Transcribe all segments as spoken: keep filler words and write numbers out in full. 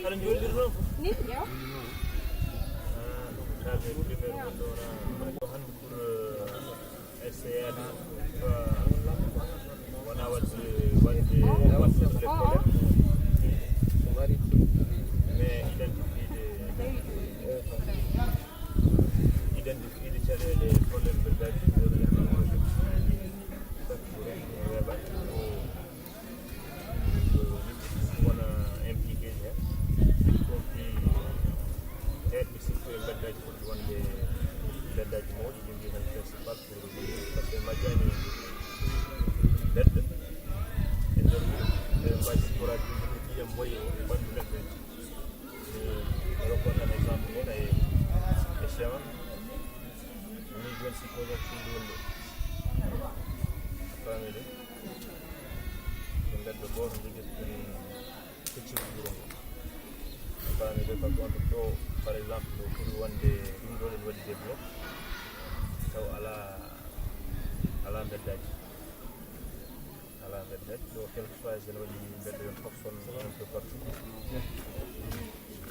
Ni? Yo. Hannde pour, euh, essayer de, euh, wona waɗde, waɗde les problèmes, mais identifier des, identifier des caɗeele, problème de base, weeɓa. Wona impliqué heen, y compris heedɓe, surtout e mbeddaaji foti wonde mbeddaaji mawɗi, ɓe mbiya tan principal pour revenir, parce que majjani mbedda e nder wuro, ɓe mbawi forage ɗum ɗiyam moye o ɓanndu neɗɗo en. Rokko tan exemple wona e, e chemin. Min joni si projet ɗum ɗo. Famille. Ɓe mbedda gooto jogi koni feccirɗo wuro ngo. Famille, par contre, ɗo, par exemple, ɗo foti wonde ɗum ɗo ene waɗi développé, taw alaa, alaa mbeddaaji. Alaa mbeddaaji. Ɗo, quelque soit, ene waɗi mbedda yo fof son un peu partout.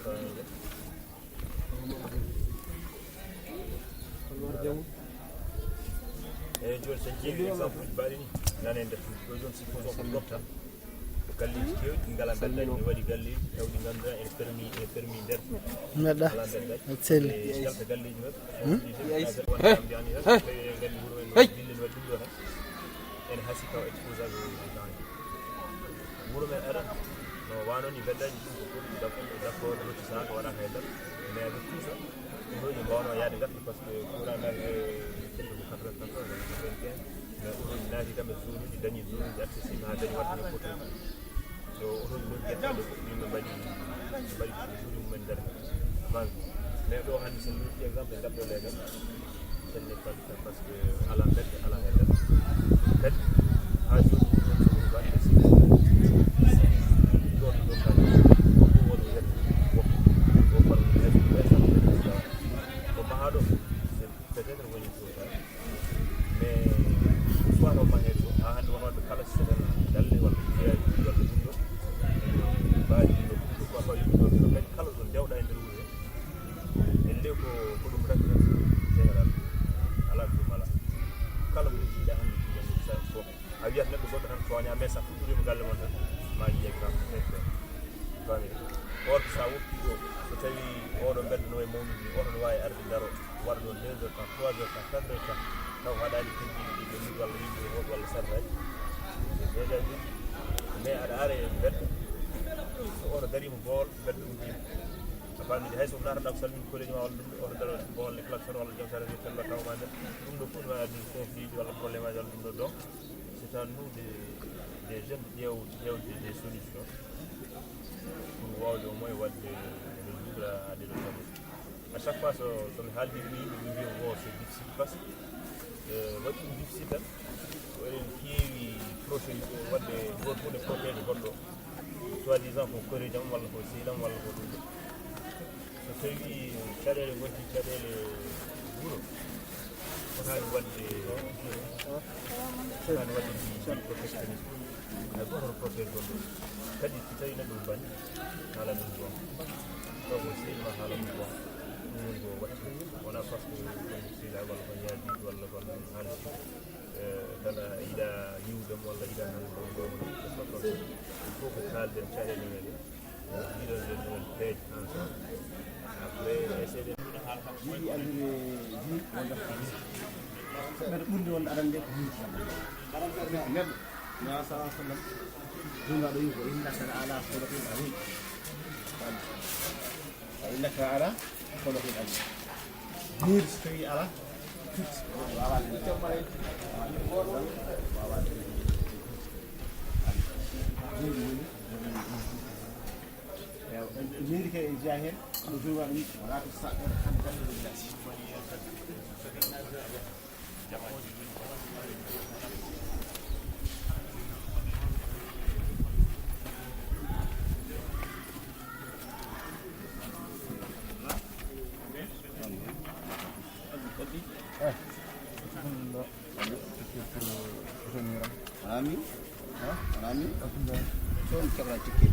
Famille. Eyyi, joni so en ƴeewi exemple uji mbaɗi ni, nane nder ɗo joni, supposons ko ɗoftal, ko galleeji keewɗi ɗi ngalaa mbeddaaji, mi waɗi galleeji taw ɗi ngannduɗaa ene permis, ene permis nder. Mbeɗa. Alaa mbeddaaji. Aɗa selli. E jalta galleeji maɓɓe. Hmm? Wonde am jaani tan, tawi eɗen nganndi wuro men no waɗi dille, no waɗi ɗum ɗo tan. Ene hasii taw exposage o dañi. Wuro men aɗa no wano ni mbeddaaji ɗum ko foti d'accord, d'accord, rottisaaka, waɗaaka e dal. Mais avec tout ça, ɗum ɗo ene mbawno yaade ngarta, parce que courant naati e quatre-vingt-quatorze, quatre-vingt-quinze, mais oto naati kam e zone uji, dañi zone uji accessible, haa dañi waɗde heen photo. So oto ɗum gerte ɗo, yimɓe mbaɗi, mbaɗi zone mumen nder. Mais ɗo hannde, so en lutti exemple e ngal ɗo leegal, Tel n'est pas le cas, parce que alaa mbedda, alaa heddere. Mbedda, haa jooni, ɗum ɗon so ɗum waɗde, si ɗum ɗon ɗo kadi, ko ɗum woni mbedda, ko, ko par exemple, ko mbedda, ko mbedda, ko mbedda, ko mbedda, c'est peut-être woni ko, mais soit o maheede ɗum, haa hannde won waɗɓe kala so tan galle walla jeeyaji walla ɗum ɗo, mbaadi ɗum ɗo, pourquoi pas yimɓe ɗo, kadi kala ɗo ndewɗa e nder wuro he, elle ko, ko ɗum rek, rek, général, alaa ɗum alaa. Kala mo jiiɗa hannde ɗum ɗon sa fof. A wiyat neɗɗo goɗɗo tan tooña, mais sa fuɗɗoriima galle mon tan, ma yiye grand, très clair. Faami? Or que sa woppi ɗo, so tawi oɗo mbedda no wayi mawnude ni, oto no waawi arde daro, waɗa ɗo deux heures temps, trois heures temps, quatre heures temps, taw haɗaani kadi yimɓe ɗiɗi walla yimɓe woɗ walla sarɗaaji. Déjà ɗum, mais aɗa ara e mbedda, so oto dariima bool, mbedda uddiima. A faami de, hay so naataɗa ko salminde kolleeji ma walla ɗum ɗo, oto daro bool ne klaxon walla jom sara ni pello taw ma nder. Ɗum ɗo fof no waawi addude conflit ji walla problème aji walla ɗum ɗo. Donc, c'est à nous de, des jeunes de ƴeew-, ƴeewde des solutions pour waawde au moins waɗde résoudre à des problèmes. À chaque fois, so, so mi haaldi ɗum yimɓe, ɓe mbiya, "Oh, c'est difficile." Parce que, euh, waɗi ɗum difficile tan, ko eɗen keewi protéger, waɗde gooto fof ne protéger goɗɗo, soit disant ko koreeji am walla ko sehil am walla ko ɗum ɗo. So tawi caɗeele ngonti caɗeele wuro, fotaani waɗde, fotaani waɗde ɗi, ɗi protectionnisme. Hay gooto no protège goɗɗo. Kadi so tawi neɗɗo bani, haala ɗum goonga. Taw ko sehil ma, haala ɗum goonga. Ɗum woni ko waɗi. Wonaa parce que ɗum sehil walla ko ñaadi walla ko haali. Eh, tan a yiɗa yiwde mo walla yiɗa nandude mo, il faut ko kaalden caɗeele meɗen. Ɗiɗo nden ɗon peeje ensemble. Après, essayer de. Yiɗi anndude diine wonde ko diine. Sabu ɓurɗo wonde adannde ko diine. Neɗɗo, Nabi sallallahu alaihi wasallam, Nulaaɗo wi ko, "Innaka la ala khuluqin azim." Fa innaka ala khuluqin azim. Diine so tawi ala, firti, wawa. Wawa. Diine woni, diine ke e jeyaa heen, ko Nulaaɗo wi, "Wala tusair khaddaka linnasi." Amin. Amin. Toon keɓra ticket.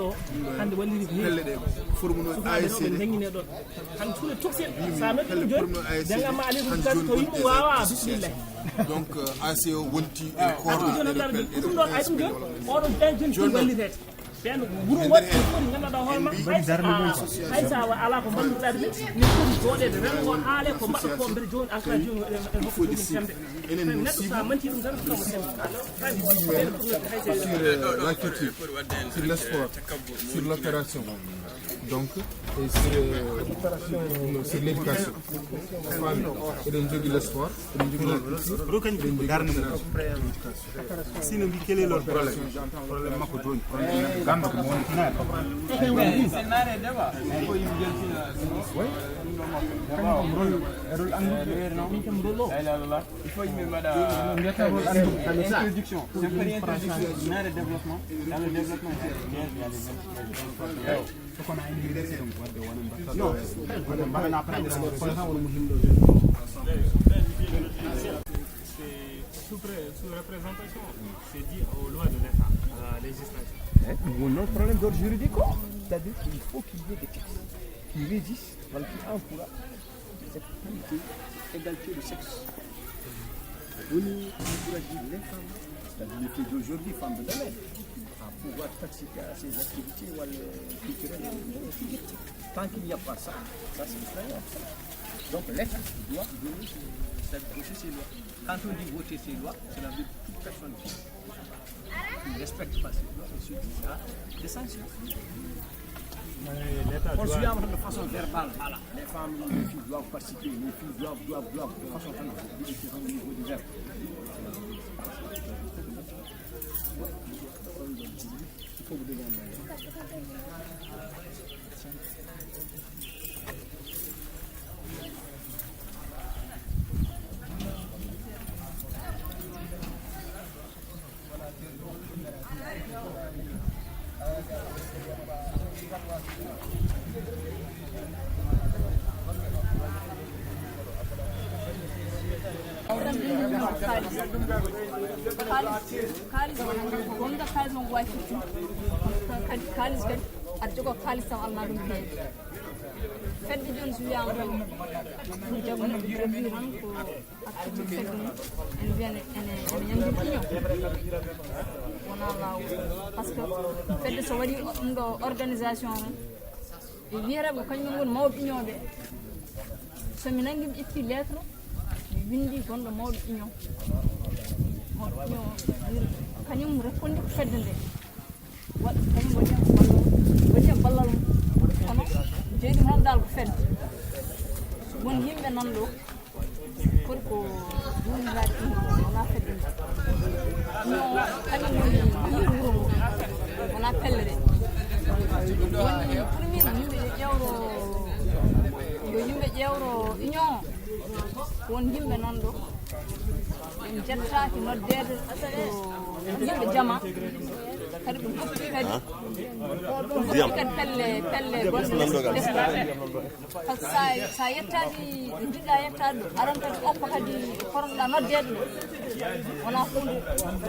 ɗo hannde walliri ko heewi. Pelle ɗe formuno sukaaɓe ɗo ɓe njangine ɗo. Hannde tule toksen sa noddi ɗum jooni jannga ma aleykum kas taw yimɓe wawa bismillah. Donc A C O wonti e koorɗo ɗum ɗo ay ɗum jooni oɗo ɓen jooni ɗum wallitede. Ɓen wuro woɗɓe foti ngannduɗaa hoore ma hay sa wa ala ko mbanduɗaa ɗum ne foti jooɗeede rengo aale ko mbaɗa ko mbeɗa jooni alkala jooni en hokka jooni sembe. Enen neɗɗo sa manti ɗum tan ko sembe. Sur la culture, sur le sport, sur l'opération, donc et sur, sur l'éducation. Famille eɗen jogii le sport, eɗen jogii la culture, eɗen jogii l'opération. Sino mbi quel est leur problème? Problème makko jooni, problème gamba ko woni. Il faut yimɓe mbaɗa introduction. C'est une introduction. Dans le développement, dans le développement, c'est sous, pré- sous représentation, c'est dit aux lois de l'État, à la législation. Hein? Mon problème d'ordre juridique, c'est-à-dire qu'il faut qu'il y ait des textes qui régissent, voilà, qui encouragent cette parité, égalité de sexe. Woni encourager les femmes, c'est-à-dire les filles d'aujourd'hui, femmes de demain, à pouvoir participer à ces activités, voilà, culturelles. Tant qu'il n'y a pas ça, ça c'est incroyable. Donc l'État doit donner, c'est-à-dire voter ces lois. Quand on dit voter ces lois, cela veut dire toute personne qui ne respecte pas ces lois, c'est ça, c'est ça. On se dit de façon verbale, voilà. Les femmes, les filles doivent participer, les filles doivent, doivent, doivent, de façon au niveau du verbe. Il faut vous donner un mail. Kaalis, kaalis, kaalis, wonde kaalis on wawi firti. Kadi kaalis kadi aɗa jogo kaalis taw alma ɗum heewi. Fedde joni so wiyama ko ɗum jago neɗɗo jago tan ko activité fedde mum. En mbiyan ene ene ñamdi union. Wona lawol. Par ce que fedde so waɗi ɗum ɗo organisation on, ɓe wiyata ko kañum woni mawɓe union ɓe. So mi nangi mi ƴetti lettre mi windi gonɗo mawɗo union. Mawɗo union kañum rekondi ko fedde nde. Waɗi kañum waɗi hen ko ballal waɗi hen ballal mum. Kono jeyɗi moom dal ko fedde. Won yimɓe nan ɗo. Pour ko Wonaa fedde nde. Union kañum woni yiide wuro ngo. Wonaa pelle ɗe. Woni pour min yimɓe ƴeewro, yo yimɓe ƴeewro union o. Won yimɓe noon ɗo. En njettaaki noddeede ko yimɓe jama. Kadi ɓe goppi kadi. Ndiyam. Kadi pelle, pelle gonɗe nan ɗo gal. Par ce que sa, sa yettaaki, njiɗɗa yettaade ɗo, aɗa kadi oppa kadi koronɗa noddeede ɗo. Wonaa huunde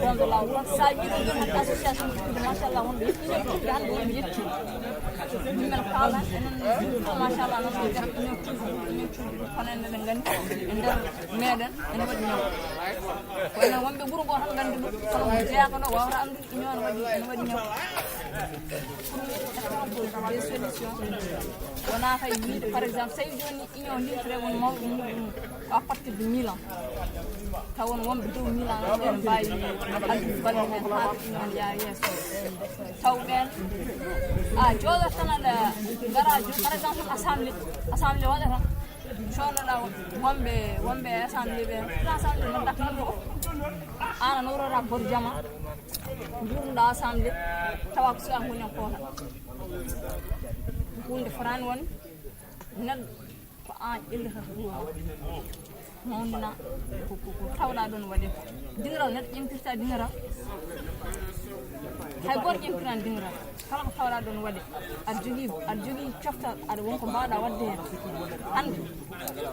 wonde laawol. Par ce que sa ƴeewi ɗon hannde association ɗuuɗi, machallah, wonɓe yettino ɗuuɗi hannde wonɓe yetti. Min men kaalan, enen ɗo, machallah, noon ko jaɓɓi ñaw toujours, ñaw toujours. Kono enen eɗen nganndi, e nder meɗen, ene waɗi ñaw. Kono wonɓe wuro ngo tan nganndi ɗum, kono mo jeyaaka ɗo waawata anndude. Union ne waɗi, ne waɗi ñaw. Pour min, des solutions. Wonaa kay wiide, par exemple, so tawi jooni union limtore won mawɗo muɗum à partir de mille ans. Taw won wonɓe dow mille ans ɓe ne mbaawi addude balle mum haa ko union yaa yeeso. Taw ɓeen, a jooɗoto tan aɗa ngara jo-, par exemple, assemblée, assemblée waɗa tan. Coonoɗaa wonɓe, wonɓe assemblée ɓe, assemblée no dakkanɗo o. Aan a nawrora bor jama, njuurnoɗaa assemblée, tawa ko suka ngoni on koota. Huunde fotaani won neɗɗo ko aan ƴellata ɗum o. Mawninaa ko, ko, ko tawɗaa ɗoon waɗee ko. Diŋiral neɗɗo ƴeŋtirta diŋiral. Hay gooto ƴeŋtiraani diŋiral. Kala ko tawɗaa ɗoon waɗee. Aɗa jogii, aɗa jogii coftal, aɗa won ko mbaawɗaa waɗde heen. Hannde,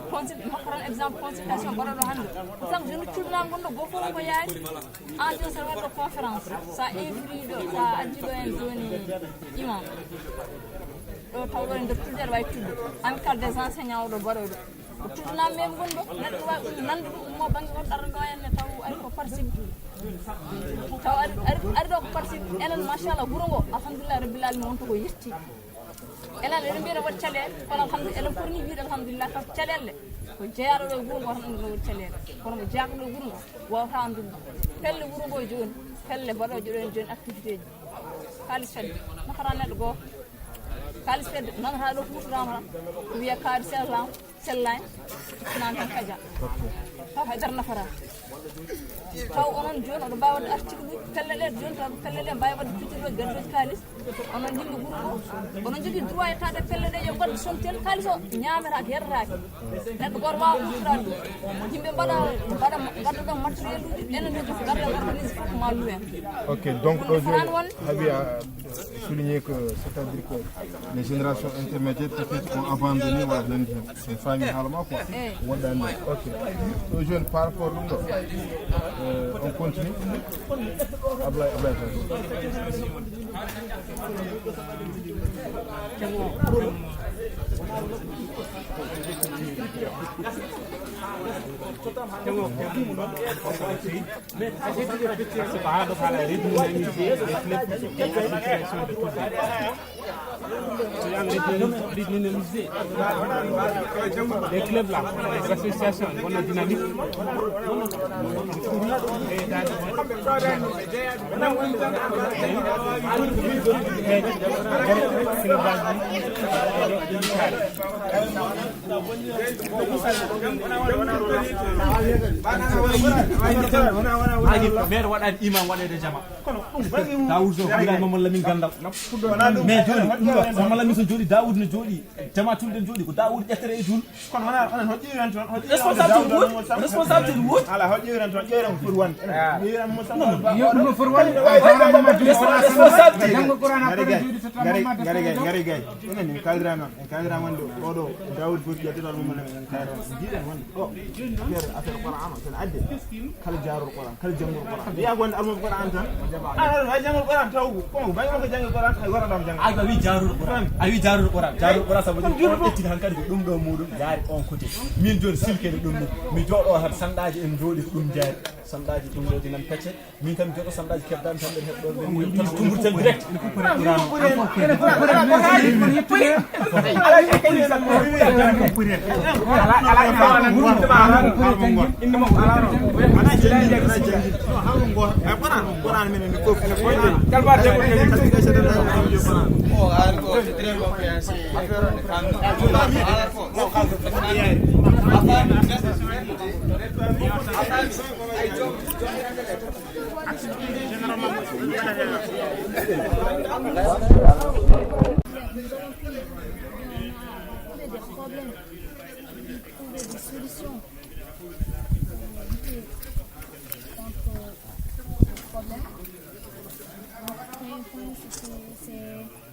consul-, mi hokka tan exemple consultation mbaɗoɗo hannde. Par exemple, jeune cuuɗinaa ngonɗo goo fof ko yaari. Aan jooni so waɗɗo conférence, so a invite ɗo, so a addi ɗo heen jooni imam. Ɗo tawɗo e nder tudde aɗa waawi tudde. Amicale des enseignants oɗo mbaɗoɗo. Ko tuddunaa men ngon ɗo, neɗɗo waawi ɗum nande ɗum, ummo bannge goɗɗo arda ɗo henne taw ari ko parti. Taw ari, ari, ari ɗo ko parti. Enen, machallah, wuro ngo, alhamdulillah, rabbil alamin, wonto ko yetti. Enen, eɗen mbiya ne waɗi caɗeele, kono alhamdulillah, eɗen poti ni wiide alhamdulillah, par ce que caɗeele ko jeyaaɗo ɗo e wuro ngo tan ene waɗi caɗeele. Kono mo jeyaaka ɗo e wuro ngo, wawata anndude. Pelle wuro ngo jooni, pelle mbaɗooje ɗo en jooni activité ji. Kaalis fedde, nafata neɗɗo gooto. Kaalis fedde, nanataa ɗo huutoraama tan. Ko wiya kaalis sellaama. Sellaani, nan tan kaja. Taw hay dara nafata. Taw onon jooni oɗo mbaawi waɗde article uji pelle ɗe, jooni taw pelle ɗe mbaawi waɗde pijirlooji, gaddoji kaalis. Onon yimɓe wuro ngo, onon njogii droit yettaade pelle ɗe, yo mbaɗ sontel kaalis o, ñaametaake, yaretaake. Neɗɗo gooto waawa huutoraade ɗum. Yimɓe mbaɗa, mbaɗa, ngadda ɗon matériel uji, enen ne jof ngarɗen organise fof ko ma luwen. Ok, donc ɗo jooni, Habi a souligné que, c'est-à-dire que les générations intermédiaires peut-être ont abandonné, wala nani hen. Mi faami haala ma quoi. Woɗɗaani. Ok. Ɗo jooni par rapport ɗum ɗo. Euh, on continue. Ablaye, Ablaye Faye. Les clubs là, les associations, on a dynamique. Maire waɗani imam waɗede jama. Daoud Sow, Abdoulaye Mamadou Lamine Gandal. Mais joni ɗum ɗo, Mamadou Lamine so jooɗi, Daoud ne jooɗi. Jama tulde jooɗi, ko Daoud ƴettere e jul. Kono wona, onon hoƴƴi hen toon, hoƴƴi responsable woodi, responsable woodi. Ala, hoƴƴi hen toon, ƴeewren ko foti wonde. Ƴeewren mo sama. Yo ɗum no foti wonde. Responsable. Janngo Qur'an après juuɗe so tan Mamadou Gari gay, gari gay. Enen en kaldira noon, en kaldira wonde oɗo Daoud foti ƴettude ɗo mum en kaldira. Jiiɗen wonde ɗo. Affaire, affaire Qur'an o, sen adde. Kala jaarol Qur'an, kala janngol Qur'an. Wiya ko wonde almuɓe Qur'an tan. An aɗa wawi janngol Qur'an taw ko, ko bañol ko janngi Qur'an, hay wara ɗam jannga. A wi jaarol Qur'an. A wi jaarol Qur'an. Jaarol Qur'an sabu ɗum ɗon ƴettini hankadi ko ɗum ɗo muɗum yaari on côté. Min joni silkede ɗum ɗum. Mi jooɗo tan sandaaji en jooɗi ko ɗum jaari. Sandaaji ɗum ɗo dinan pecce. Min kam joɗo sandaaji keddami tan ɓen heɗɗo ɓen min tan tumburten direct. Nous avons pu trouver des problèmes, trouver des solutions pour lutter contre ces problèmes. Notre premier point, c'était ces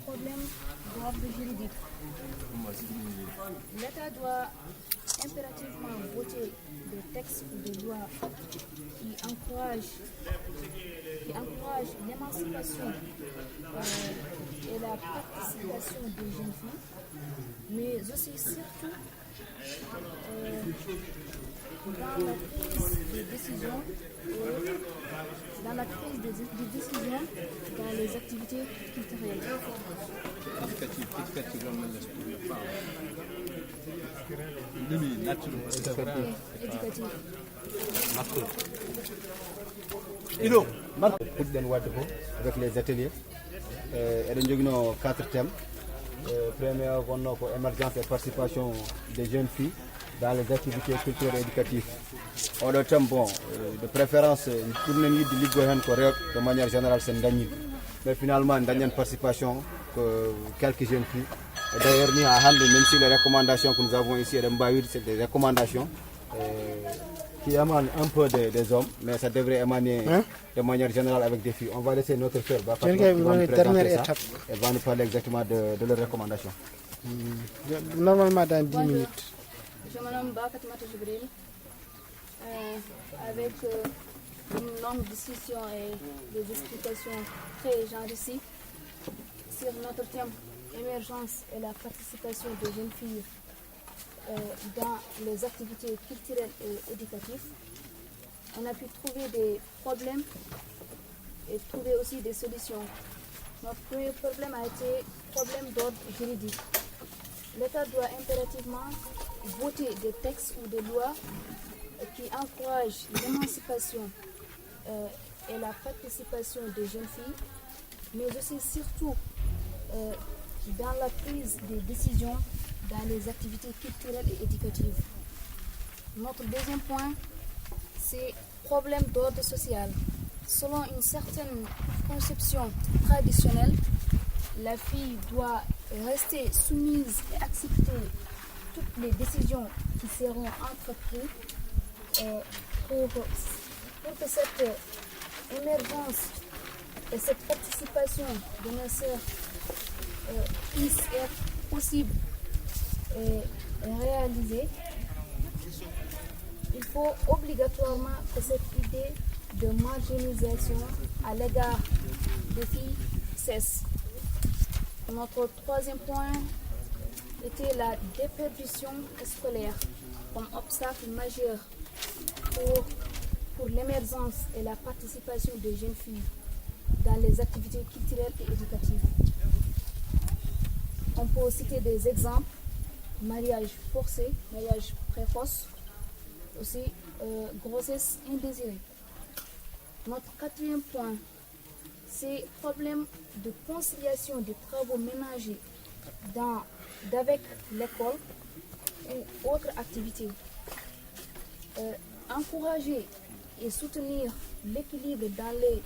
problèmes d'ordre juridique. L'État doit impérativement voter des textes ou des lois qui encouragent, qui encouragent l'émancipation, euh, et la participation des jeunes filles, mais aussi surtout, euh, dans la prise de décision, euh, dans la prise de, de décision dans les activités culturelles. Éducatif, éducatif, lan lañ def pour ñu faaw. Li muy nature. Et éducatif. Marco. Ido, Marco. Puɗɗen waɗde ko avec les ateliers. Euh, eɗen joginoo quatre thèmes. Euh, premier o wonnoo ko émergence et participation des jeunes filles dans les activités culturelles et éducatives. Oɗo thème, bon, euh, de préférence, euh, ɓurnen yiɗde liggoo heen ko rewɓe, de manière générale, sen dañi. Mais finalement, dañen participation ko quelques jeunes filles. Et d'ailleurs, ni haa hannde, même si les recommandations que nous avons ici, eɗen mbaawi wiide c'est des recommandations, euh, qui émanent un peu des, des hommes, mais ça devrait émaner, hein, de manière générale avec des filles. On va laisser notre frère Bafatima, qui va nous présenter ça et va nous parler exactement de, de leurs recommandations. Hmm. Normalement, dans dix minutes. Je me nomme Bafatima Djibril. Euh, avec, euh, une longue discussion et des explications très enrichies sur notre thème émergence et la participation des jeunes filles, euh, dans les activités culturelles et éducatives. On a pu trouver des problèmes et trouver aussi des solutions. Notre premier problème a été problème d'ordre juridique. L'État doit impérativement voter des textes ou des lois qui encouragent l'émancipation, euh, et la participation des jeunes filles, mais aussi surtout, euh, dans la prise de décision dans les activités culturelles et éducatives. Notre deuxième point, c'est problème d'ordre social. Selon une certaine conception traditionnelle, la fille doit rester soumise et accepter toutes les décisions qui seront entreprises, euh, pour, pour que cette émergence et cette participation de nos sœurs, euh, puisse être possible et réalisée. Il faut obligatoirement que cette idée de marginalisation à l'égard des filles cesse. Notre troisième point était la déperdition scolaire comme obstacle majeur pour, pour l'émergence et la participation des jeunes filles dans les activités culturelles et éducatives. On peut citer des exemples, mariage forcé, mariage précoce, aussi, euh, grossesse indésirée. Notre quatrième point, c'est problème de conciliation des travaux ménagers dans, d'avec l'école ou autres activités. Euh, encourager et soutenir l'équilibre dans les,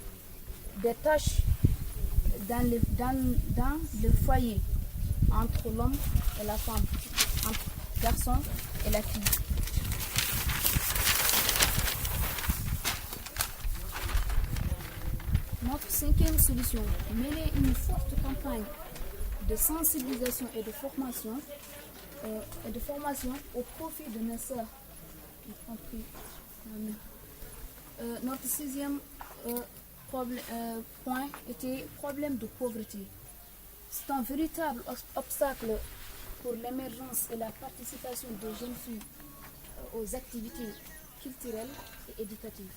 des tâches dans le, dans, dans le foyer entre l'homme et la femme, entre garçon et la fille. Notre cinquième solution, mener une forte campagne de sensibilisation et de formation, euh, et de formation au profit de nos sœurs. Y compris. Euh, notre sixième, euh, problè-, euh, point était problème de pauvreté. C'est un véritable obs-, obstacle pour l'émergence et la participation des jeunes filles, euh, aux activités culturelles et éducatives.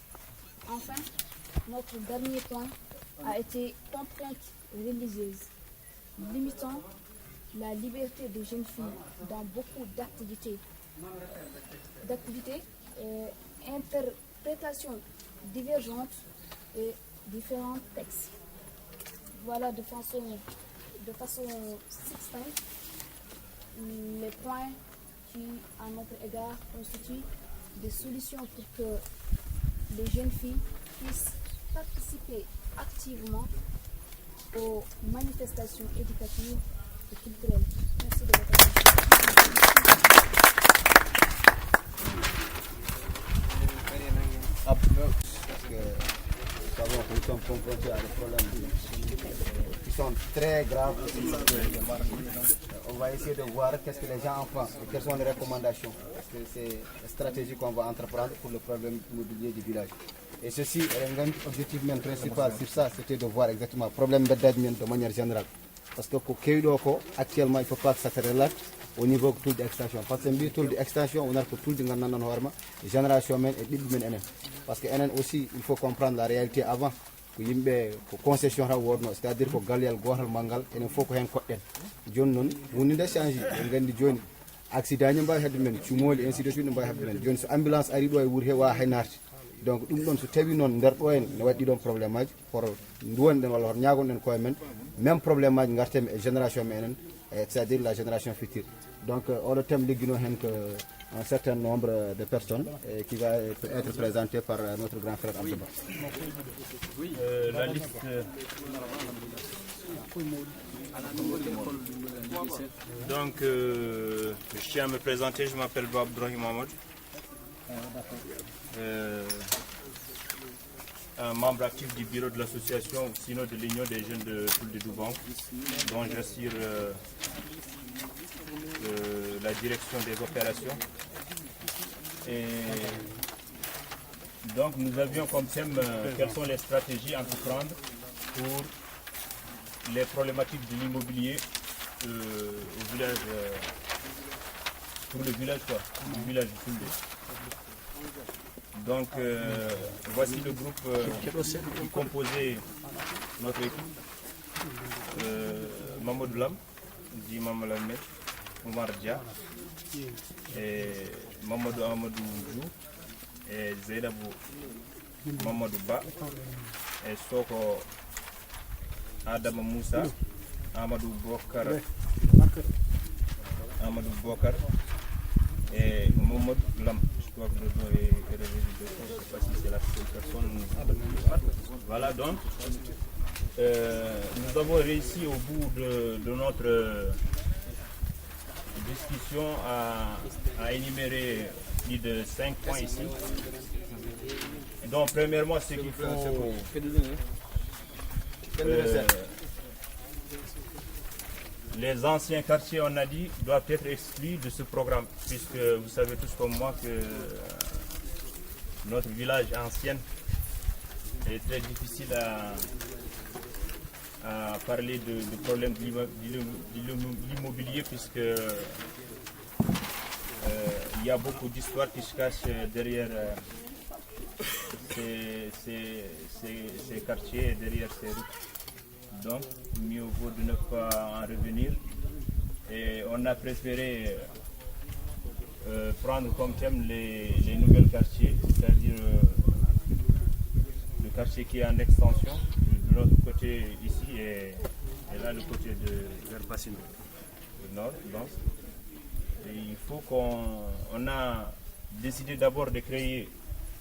Enfin, notre dernier point a été contrainte religieuse, limitant la liberté des jeunes filles dans beaucoup d'activités, d'activités, euh, interprétations divergentes et différents textes. Voilà de façon, de façon succincte les points qui, à notre égard, constituent des solutions pour que les jeunes filles puissent participer activement aux manifestations éducatives et culturelles. Merci de votre attention. Parce que nous savons que nous sommes confrontés à des problèmes qui sont très graves. On va essayer de voir qu'est-ce que les gens en pensent et quelles sont les recommandations. Parce que c'est la stratégie qu'on va entreprendre pour le problème immobilier du village. Et ceci, l'objectif même principal sur ça, c'était de voir exactement le problème de manière générale. Parce que ko kewi ɗo ko actuellement il faut pas que ça se relate au niveau de tulde extension. Parce que mbi tulde extension wonata ko tulde ngannduɗaa hoore ma génération men e ɓiɓɓe men enen. Parce que enen aussi il faut comprendre la réalité avant. Ko yimɓe ko concession tan wodno, c'est à dire ko galyal gotal manngal enen fof ko heen koɗɗen. Jooni noon woni nde change, en nganndi jooni accident ji mbawi hedde men, cumooli ainsi de suite ne mbawi hedde men. Jooni so ambulance ari ɗo e wuuri he wawa hay naarde. Donc ɗum ɗon so tawi noon nder ɗo en ne waɗi ɗon problème aji, hoto nduwanɗen walla hoto ñaagonɗen koye men. Même problème aji garten e génération men enen, c'est à dire la génération future. Donc oɗo thème liggino hen que un certain nombre de personnes, qui va être présenté par notre grand frère Abdouba. La liste. Donc je tiens à me présenter, je m'appelle Abdourahim Mamadou. Un membre actif du bureau de l'association, sinon de l'union des jeunes de Tulde Douban, dont j'assure euh, euh, la direction des opérations. Et donc nous avions comme thème euh, quelles sont les stratégies à entreprendre pour les problématiques de l'immobilier euh, au village, euh, pour le village quoi, le village de Tulde. Donc euh, voici le groupe euh, qui composait notre équipe. Euh, Mamadou Lam, dit Mamadou Lam, Omar Dia, et Mamadou Amadou Djou, et Zainabou Mamadou Ba, et Soko Adama Moussa, Amadou Bokar, Amadou Bokar et Mamadou Lam. Je crois que le nom est revenu de je sais pas si c'est la seule personne. Voilà donc. Euh, nous avons réussi au bout de, de notre discussion à, à énumérer plus de cinq points ici. Donc premièrement, ce qu'il faut euh, les anciens quartiers, on a dit, doivent être exclus de ce programme, puisque vous savez tous comme moi que notre village ancien est très difficile à, à parler de, de problèmes de l'immobilier, puisque euh, il y a beaucoup d'histoires qui se cachent derrière euh, ces, ces, ces, ces quartiers et derrière ces routes. Donc, mieux vaut de ne pas en revenir. Et on a préféré euh, prendre comme thème les, les nouvelles quartiers, c'est-à-dire euh, le quartier qui est en extension de, de notre côté ici et, et là le côté de Verbassino, le nord. Donc, et il faut qu'on on a décidé d'abord de créer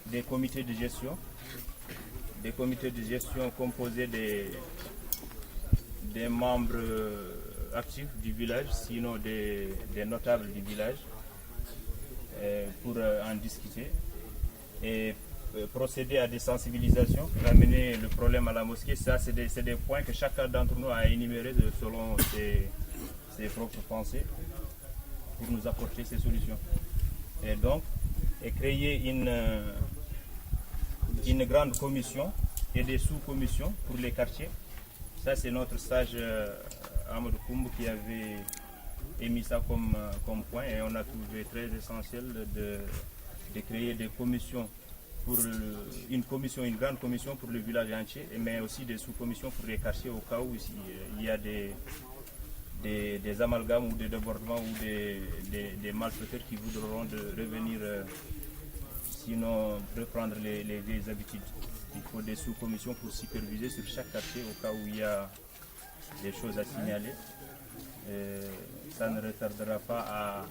des comités de gestion, des comités de gestion composés des, des membres actifs du village, sinon des, des notables du village, euh, pour euh, en discuter et euh, procéder à des sensibilisations, ramener le problème à la mosquée. Ça, c'est des, c'est des points que chacun d'entre nous a énumérés de- selon ses, ses propres pensées pour nous apporter ces solutions. Et donc, et créer une, euh, une grande commission et des sous-commissions pour les quartiers. Ça, c'est notre sage euh, Amadou Koumb qui avait émis ça comme, euh, comme point et on a trouvé très essentiel de, de créer des commissions pour euh, une commission, une grande commission pour le village entier, mais aussi des sous-commissions pour les quartiers au cas où euh, il y a des, des, des amalgames ou des débordements ou des, des, des malfaiteurs qui voudront de revenir, euh, sinon reprendre les, les vieilles habitudes. Il faut des sous-commissions pour superviser sur chaque quartier au cas où il y a des choses à signaler. Euh, ça ne retardera pas à,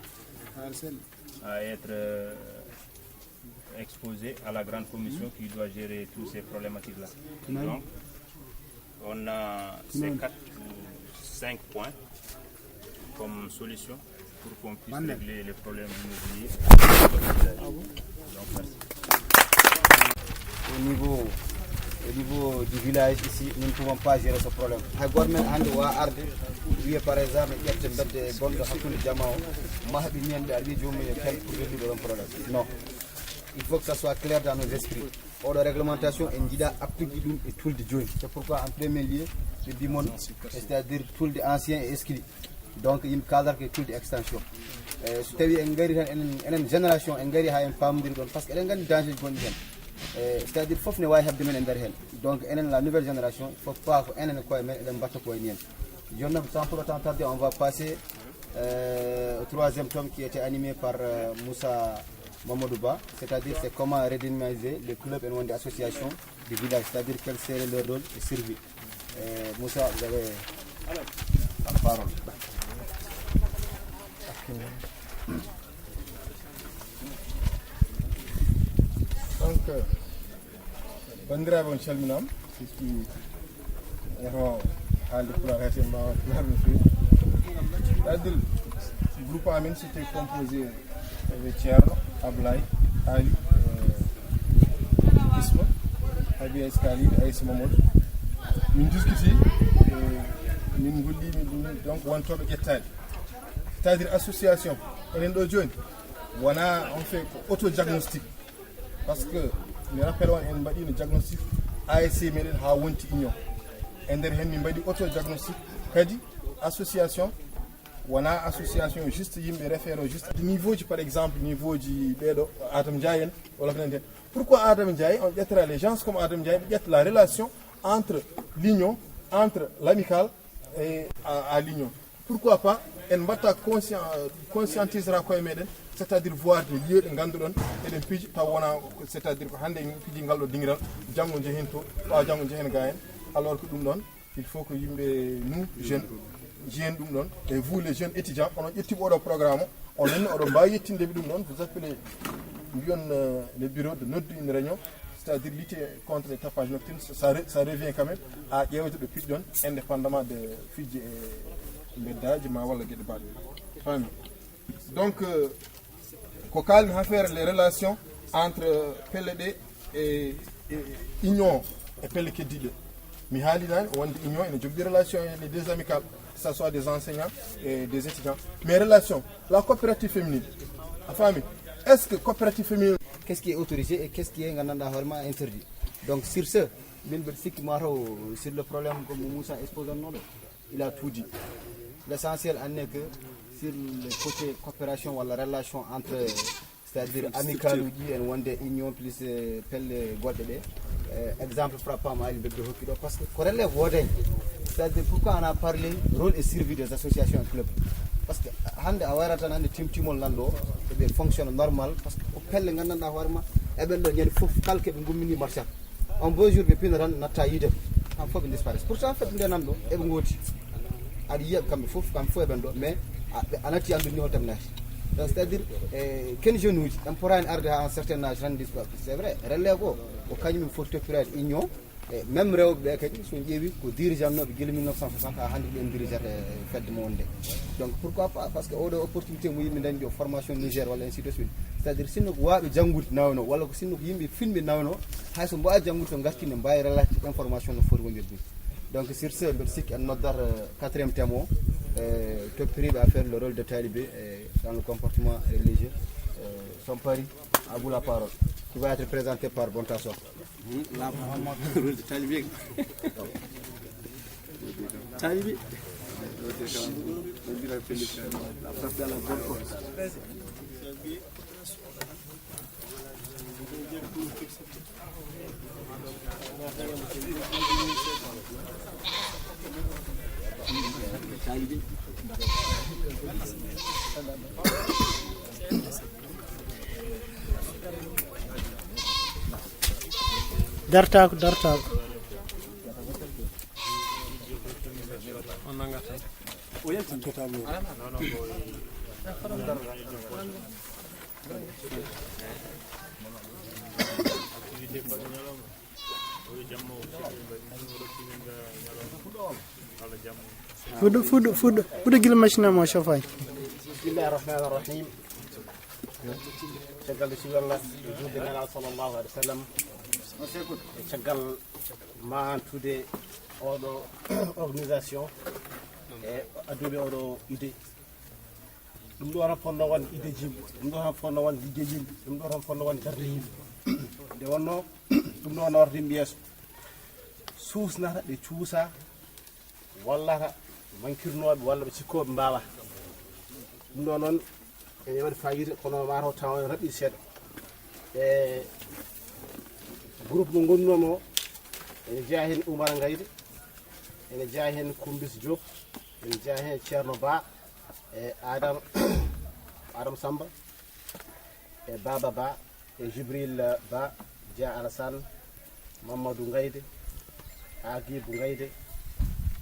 à être euh, exposé à la grande commission qui doit gérer toutes ces problématiques-là. Donc, on a ces quatre ou cinq points comme solution pour qu'on puisse régler les problèmes immobiliers. Donc, merci. Au niveau, au niveau du village ici, nous ne pouvons pas gérer ce problème. Hay goto men hannde wa arde wiye par exemple ƴette mbedde bonɗo hakkunde jama o, ma haɓi ñande aɗa wiya joomum yo tel pour régler ɗon problème. Non. Il faut que ça soit clair dans nos esprits. Oɗo réglementation en jiiɗa appliquer ɗum e tulde jooni. C'est pourquoi en premier lieu ɓe mbi mon, c'est-à-dire tulde ancien et exclu. Donc yimɓe kadata ko e tulde extension. Eh, so tawi en ngari tan enen, enen génération en ngari ha en pamodiri ɗon, parce que eɗen nganndi danger gonɗi heen. Eh, c'est-à-dire fof ne wawi hebde men e nder heen. Donc enen la nouvelle génération, fof pas ko enen e koye men eɗen mbatta ko wayni heen. Jooni noon, sans pour autant tarder, on va passer euh, au troisième tome qui était animé par euh, Moussa Mamadou Ba, c'est-à-dire c'est comment redynamiser les clubs et non des associations du village, c'est-à-dire quel serait leur rôle de survie. Euh, Moussa, vous avez la parole. Donc, euh, banndiraaɓe, on calminaama. Surtout eto haalde pulaar hati en mbaawa pulaar no feewi. C'est-à-dire groupe amen c'était composé avec Thierno, Ablaye, Ali, euh, Isma, Abi Escali, Aïssa Mamadou. Min diskuti, euh, min ngollimi ɗum, donc wontooɓe ƴettaade. C'est-à-dire association enen ɗo jooni wona on fait ko autodiagnostic. Parce que mi rappelle on en mbaɗino diagnostic A S C meɗen ha wonti union. E nder hen min mbaɗi auto diagnostic kadi association wona association juste yimɓe référé juste niveau ji par exemple niveau ji ɓeɗo Adam Ndiaye en wala ko nanten. Pourquoi Adam Ndiaye on ƴettata les gens comme Adam Ndiaye ɓe ƴetta la relation entre l'union entre l'amicale et à, à l'union. Pourquoi pas en mbatta conscientisera koye meɗen, c'est-à-dire voir des lieux ɗe ngannduɗon eɗen piji taw wona c'est-à-dire ko hannde en piji ngal ɗo dingiral, janngo njehen to, ɓawa janngo njehen ga en. Alors que ɗum ɗon il faut que yimɓe nous jeunes jiyen ɗum ɗon. Et vous les jeunes étudiants onon ƴettiɓe oɗo programme o, onon oɗon mbawi yettinde ɓe ɗum ɗon. Vous appelez mbiyon le bureau de noddu une réunion, c'est-à-dire lutter contre les tapages nocturnes, ça, ça revient quand même à ƴeewde ɗo piɗɗon indépendamment de fijji e mbeddaji ma walla geɗe baɗe fami. Donc euh, ko kalmi ha feere les relations entre pelle ɗe e, e union e pelle keddiɗe. Mi haali nani wonde union ene jogdi relation e les deux amicales, que ce soit des enseignants et des étudiants. Mais relation la coopérative féminine a fami, est ce que coopérative féminine qu'est ce qui est autorisé et qu'est ce qui est gandanɗa hoorema interdit? Donc sur ce min mbeɗa sikki mataw sur le problème comme Moussa exposé annoɗo il a tout dit. L'essentiel en est que sur le côté coopération walla relation entre c'est-à-dire amical uji en wonde union plus pelle goɗɗe ɗe. Exemple frappant mo ali bebbe hokki ɗo parce que ko relève woodani. C'est-à-dire pourquoi on a parlé rôle et survie des associations et clubs? Parce que hannde a wayrat tan hannde timtimol nan ɗo eɓe fonctionne normal parce que ko pelle nganndanɗa hoorema eɓen ɗo ñande fof kala keɓe gummini marchat. On beau jour ɓe pina tan natta yiide kam fof ɓe disparaisse pourtant fedde nde nan ɗo eɓe gooti. Aɗa yiya ɓe kamɓe fof kamɓe fof eɓen ɗo mais a natti anndude ni hol taminaji. Donc c'est à dire ken jeune uji en potani arde ha un certain âge tan disparaisse. C'est vrai relève o ko kañum foti toppirade union. E même rewɓe ɓe kadi so on ƴeewi ko dirigeant noɓe gila mille neuf cent soixante ha hannde ko ɓen dirigeata e fedde mo wonde. Donc pourquoi pas parce que oɗo opportunité mo yimɓe dañi ɗo formation niger walla ainsi de suite. C'est à dire sinno ko waɓe janngude nawno walla ko sinno ko yimɓe finɓe nawno, hayso mbawa janngude to garti ne mbawi relate information no foti wondirde. Donc sur ce mbeɗa sikki en noddat quatrième thème o, toppiriɓe affaire le rôle de talibé dans le comportement religieux. Son pari à vous la parole qui va être présenté par Bonta Sock. Dartaako, dartaako. On nangata. O yaltinte tableau. Fuɗɗo, fuɗɗo, fuɗɗo, fuɗɗo gila machine mo chauffage. بسم الله الرحمن الرحيم. Caggal nde siwalla e juulde Nelaaɗo sallallahu alaihi wa sallam, e caggal maantude oɗo organisation e adduɓe oɗo idée. Ɗum ɗo tan fotnoo wonde idée yimɓe, ɗum ɗo tan fotnoo wonde liggey yimɓe, ɗum ɗo tan fotnoo wonde darnde yimɓe. Nde wonnoo ɗum ɗo nawata yimɓe yeeso, suusnata ɓe cuusa, wallata mankirnooɓe walla ɓe cikkooɓe mbaawaa. Ɗum ɗo noon ene waɗi fayida, kono mataw tawa ene raɓɓiɗi seeɗa. E groupe mo ngonnoo mo, ene jeyaa heen Oumar Ngayde, ene jeyaa heen Kumbis Diop, ene jeyaa heen Ceerno Ba, e Adama, Adama Samba, e Baba Ba, e Jibril Ba, Dia Alassane, Mamadou Ngayde, Agibou Ngayde,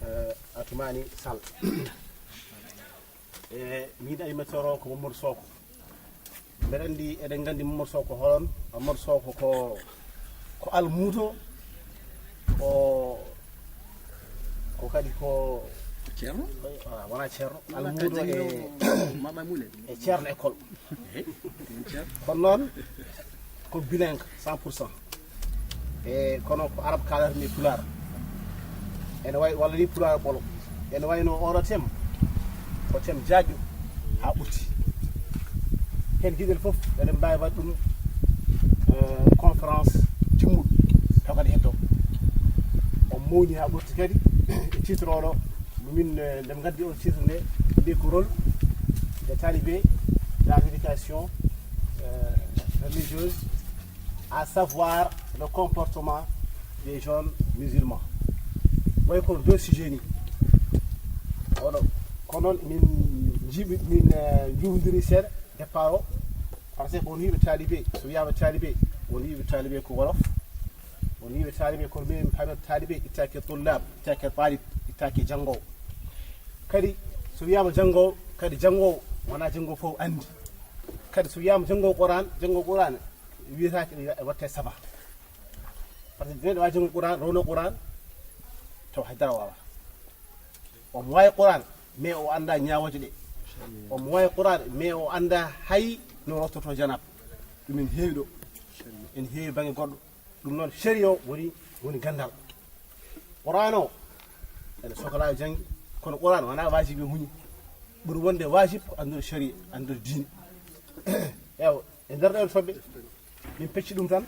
e Atoumani Sall. E min animateur o ko Mamadou Soko. Mbeɗa anndi, eɗen nganndi Mamadou Soko ko holon. Mamadou Soko ko, ko almuudo, ko, ko kadi ko ceerno? Ah, wonaa ceerno. Almuudo e, e ceerno école. Kono noon ko bilingue cent pour cent. E kono ko arab kaalata ni pulaar. Ene wayi walla ni pulaar ɓolo. Ene wayno oɗo tem ko tem jaajɗo haa ɓurti. Heen giɗen fof eɗen mbaawi waɗ ɗum, eh, conférence timmuɗo taw kadi heddo. O mawni haa ɓurti kadi e titre oɗo. Min, eh, nde ngaddi on titre nde, mbiy ko rôle des talibés dans l'éducation, euh, religieuse, à savoir le comportement des jeunes musulmans. Way ko deux sujets ni. Oɗo, ko noon min njiiɓi, min, eh, njuumdiri seeɗa départ o, parce que on wiiɓe talibé, so wiyaama talibé, on wiiɓe talibé ko wolof, on wiiɓe talibé ko min paamata talibé, ittaake tullab, ittaake talib, ittaake janngoowo. Kadi so wiyaama janngoowo, kadi janngoowo wonaa janngoowo fof anndi. Kadi so wiyaama janngoowo Quraan, janngoowo Quraan wiyetaake ɗum waɗte saba. Par ce que neɗɗo waawi janngude Quraan, rewno Quraan, taw hay dara waawaa. Omo waawi Quraan, mais o anndaa ñaawooje ɗe. Omo waawi Quraan, mais o anndaa hay no rottoto janaaba. Ɗum ene heewi ɗo. Ene heewi bannge goɗɗo. Ɗum noon, sariya o woni, woni ganndal. Quraan o, ene soklaa jannge, kono Quraan wonaa waajibi huñi. Ɓuri wonde waajib ko anndude sariya, anndude diine. Ewa, e nder ɗeen toɓɓe, min pecci ɗum tan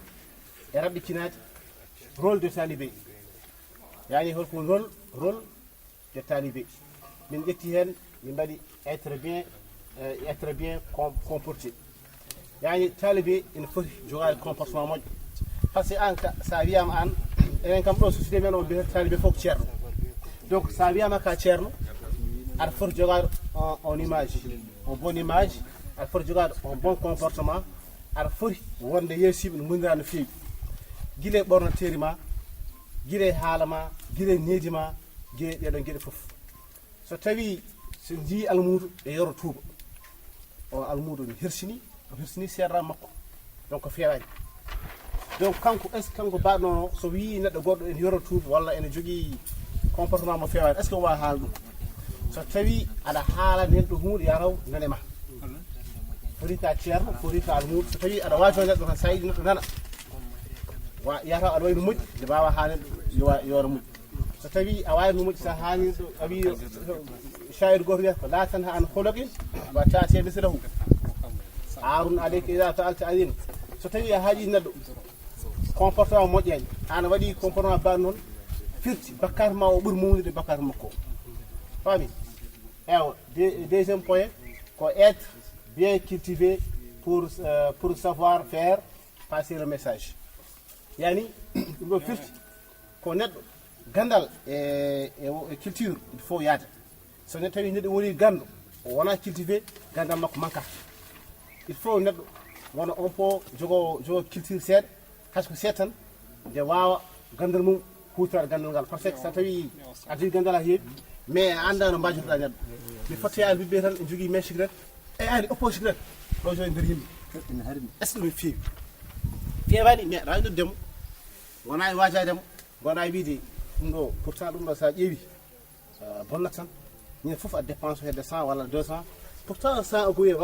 e raɓɓiccinaade rôle de talibé. Yaani, hol ko rôle, rôle de talibé. Min ƴetti heen, min mbaɗi être bien, euh, être bien com-, comporté. Yaani, talibé ene foti jogaade comportement moƴƴo. Par ce que aan ka, so a wiyaama aan, enen kam ɗo société men o mbiyata talibé fof ko ceerno. Donc, so a wiyaama ka ceerno, aɗa foti jogaade on, on image, on bonne image, aɗa foti jogaade on bon comportement, aɗa foti wonde yeeso yimɓe no ngondiraa no feewi. Gila e ɓornateeri ma, gila e haala ma, gila e needi ma, gila e ɗee ɗoon geɗe fof. So tawii so njiyii almuudo e yoro tuuba, o almuudo no hersini, o hersini seeɗa makko, donc feewaani. Donc kanko, est ce que kanko mbaɗnono so wii neɗɗo goɗɗo ene yoro tuuba walla ene jogii comportement mo feewaani, est ce que o waawa haala ɗum? So tawii aɗa haala neɗɗo huunde, yataw nane ma. Foti ka ceerno, foti ka almuudo. So tawii aɗa waawi toon neɗɗo tan, so a yiɗi neɗɗo nana, wa-, yataw aɗa wayi no moƴƴi, nde mbaawa haala neɗɗo yo wa-, yo waɗa moƴƴi. So tawii a waawi no moƴƴi, so a haali ɗo, a wii, shaa'iru gooto wiyata ko, "Laa tanha an khuluqin wa ta'ti mislahu. Aarun alayka idha fa'alta adhim." So tawii a haali neɗɗo, comportement moƴƴaani, aan a waɗi comportement mbaɗa noon, firti bakkaat ma o ɓuri mawnude bakkaat makko o. Faami? Ewa, de-, deuxième point, ko être bien cultivé pour, euh, pour savoir faire passer le message. Yaani, ɗum ɗo firti ko neɗɗo ganndal e, e, e culture, il faut yaade. So ne tawi neɗɗo woni ganndo, o wonaa cultivé, ganndal makko manka. Il faut neɗɗo wona on po jogo, jogo culture seeɗa, hay so ko seeɗa tan, nde waawa ganndal mum huutoraade ganndal ngal. Par ce que so a tawi a jogi ganndal haa heewi, mais a anndaa no mbaajotoɗaa neɗɗo. Mi fotti yaade ɓiɓɓe tan, en jogii mais cigarette, e ari oppo cigarette, ɗo jooni nder yimɓe. Est ce que ɗum feewi? Feewaani, mais aɗa waawi noddude mo. Wona e waajade mo, mbaɗa e wiide ɗum ɗo, pourtant ɗum ɗo sa ƴeewi, bonnat tan. Ñande fof a dépense hedde cent walla deux cents. Pourtant cent o ko wiye